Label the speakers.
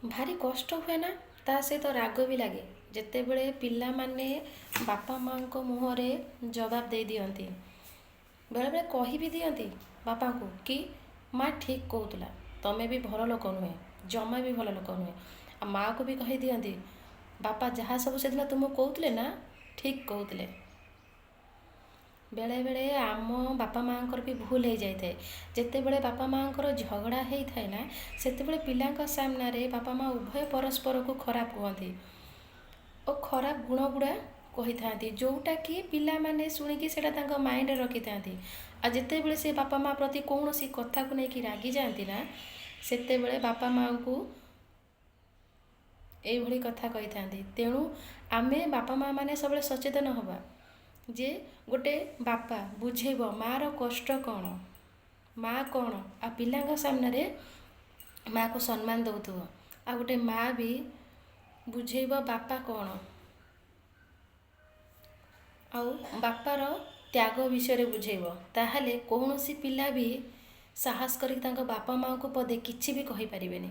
Speaker 1: ଭାରି କଷ୍ଟ ହୁଏ ନା, ତା ସହିତ ରାଗ ବି ଲାଗେ ଯେତେବେଳେ ପିଲାମାନେ ବାପା ମାଆଙ୍କ ମୁହଁରେ ଜବାବ ଦେଇ ଦିଅନ୍ତି। ବେଳେବେଳେ କହି ବି ଦିଅନ୍ତି ବାପାଙ୍କୁ କି ମା ଠିକ୍ କହୁଥିଲା, ତମେ ବି ଭଲ ଲୋକ ନୁହେଁ, ଜମା ବି ଭଲ ଲୋକ ନୁହେଁ। ଆଉ ମାଆକୁ ବି କହିଦିଅନ୍ତି, ବାପା ଯାହା ସବୁ ସେଦିନ ତୁମକୁ କହୁଥିଲେ ନା, ଠିକ୍ କହୁଥିଲେ। ବେଳେବେଳେ ଆମ ବାପା ମାଆଙ୍କର ବି ଭୁଲ ହେଇଯାଇଥାଏ। ଯେତେବେଳେ ବାପା ମାଆଙ୍କର ଝଗଡ଼ା ହେଇଥାଏ ନା, ସେତେବେଳେ ପିଲାଙ୍କ ସାମ୍ନାରେ ବାପା ମାଆ ଉଭୟ ପରସ୍ପରକୁ ଖରାପ କୁହନ୍ତି ଓ ଖରାପ ଗୁଣ ଗୁଡ଼ା କହିଥାନ୍ତି, ଯେଉଁଟାକି ପିଲାମାନେ ଶୁଣିକି ସେଇଟା ତାଙ୍କ ମାଇଣ୍ଡରେ ରଖିଥାନ୍ତି। ଆଉ ଯେତେବେଳେ ସେ ବାପା ମାଆ ପ୍ରତି କୌଣସି କଥାକୁ ନେଇକି ରାଗିଯାଆନ୍ତି ନା, ସେତେବେଳେ ବାପା ମାଆଙ୍କୁ ଏଇଭଳି କଥା କହିଥାନ୍ତି। ତେଣୁ ଆମେ ବାପା ମାଆ ମାନେ ସବୁବେଳେ ସଚେତନ ହେବା ଯେ ଗୋଟେ ବାପା ବୁଝେଇବ ମାଆର କଷ୍ଟ କ'ଣ, ମାଆ କ'ଣ, ଆଉ ପିଲାଙ୍କ ସାମ୍ନାରେ ମାଆକୁ ସମ୍ମାନ ଦେଉଥିବ। ଆଉ ଗୋଟେ ମାଆ ବି ବୁଝେଇବ ବାପା କ'ଣ, ଆଉ ବାପାର ତ୍ୟାଗ ବିଷୟରେ ବୁଝେଇବ। ତାହେଲେ କୌଣସି ପିଲା ବି ସାହସ କରିକି ତାଙ୍କ ବାପା ମାଆଙ୍କୁ ପଦେ କିଛି ବି କହିପାରିବେନି।